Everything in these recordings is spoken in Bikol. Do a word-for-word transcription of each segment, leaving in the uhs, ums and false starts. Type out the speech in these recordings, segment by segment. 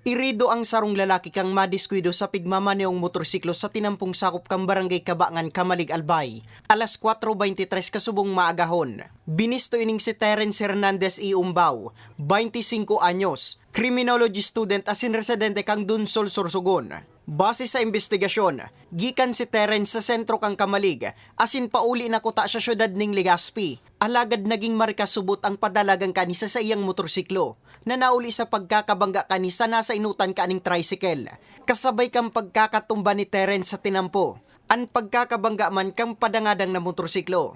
Irido ang sarong lalaki kan madiskuido sa pigmamanehong motorsiklo sa tinampong sakop kan Barangay Kabangan, Camalig, Albay, alas kwatro beintitres kasubong maagahon. Binisto ining si Terence Hernandez Iumbao, bainti singko anyos, criminology student asin residente kan Dunsol, Sorsogon. Base sa imbestigasyon, gikan si Terence sa sentro kan Camalig, asin pauli na kuta sa siyudad nin Legazpi. Alagad naging marikasubot ang padalagan kani sa saiyang motorsiklo, na nauli sa pagkakabangga kani sa nasa enotan kaning tricycle, kasabay kan pagkakatumba ni Terence sa tinampo. An pagkakabangga man kan padangadang na motorsiklo.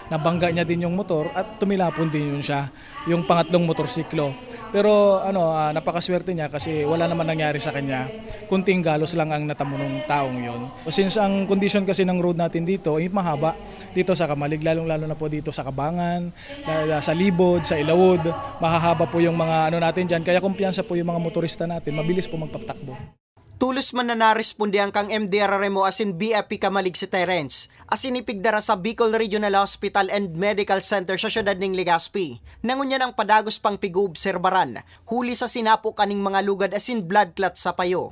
Nabangga niya din yung motor at tumilapon din yun siya, yung pangatlong motorsiklo. Pero ano, ah, napakaswerte niya kasi wala naman nangyari sa kanya. Kunting galos lang ang natamo ng taong yon. Since ang condition kasi ng road natin dito ay mahaba dito sa Camalig, lalong-lalo na po dito sa Kabangan, sa, sa Libod, sa Ilawod, mahahaba po yung mga ano natin dyan. Kaya kumpiyansa po yung mga motorista natin, mabilis po magpatakbo. Tulos man na narespondehan kan M D R R M O asin B F P Camalig si Terence, asin ipigdara sa Bicol Regional Hospital and Medical Center sa siyudad nin Legazpi. Na ngunyan ang padagos pang pig-oobserbaran, huli sa sinapo kaning mga lugad asin bloodclot sa payo.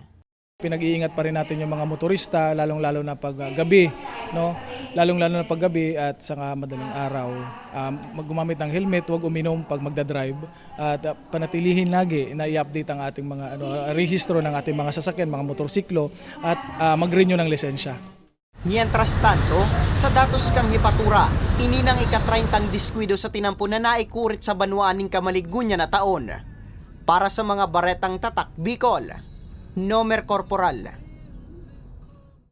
Pinag-iingat pa rin natin yung mga motorista, lalong-lalo na pag, ah, gabi, no? Lalong-lalo na pag gabi at saka madaling araw. Ah, mag-, gumamit ng helmet, huwag uminom pag magda-drive. At, ah, panatilihin lagi na i-update ang ating mga, ano, rehistro ng ating mga sasakyan, mga motorsiklo, at, ah, mag-renew ng lisensya. Mientras tanto, sa datos kan hepatura, ini nang ika-treintang diskuido sa tinampo na naikurit sa banwaan nin Camalig ngunyan na taon. Para sa mga baretang Tatak Bicol, Nomer Corporal.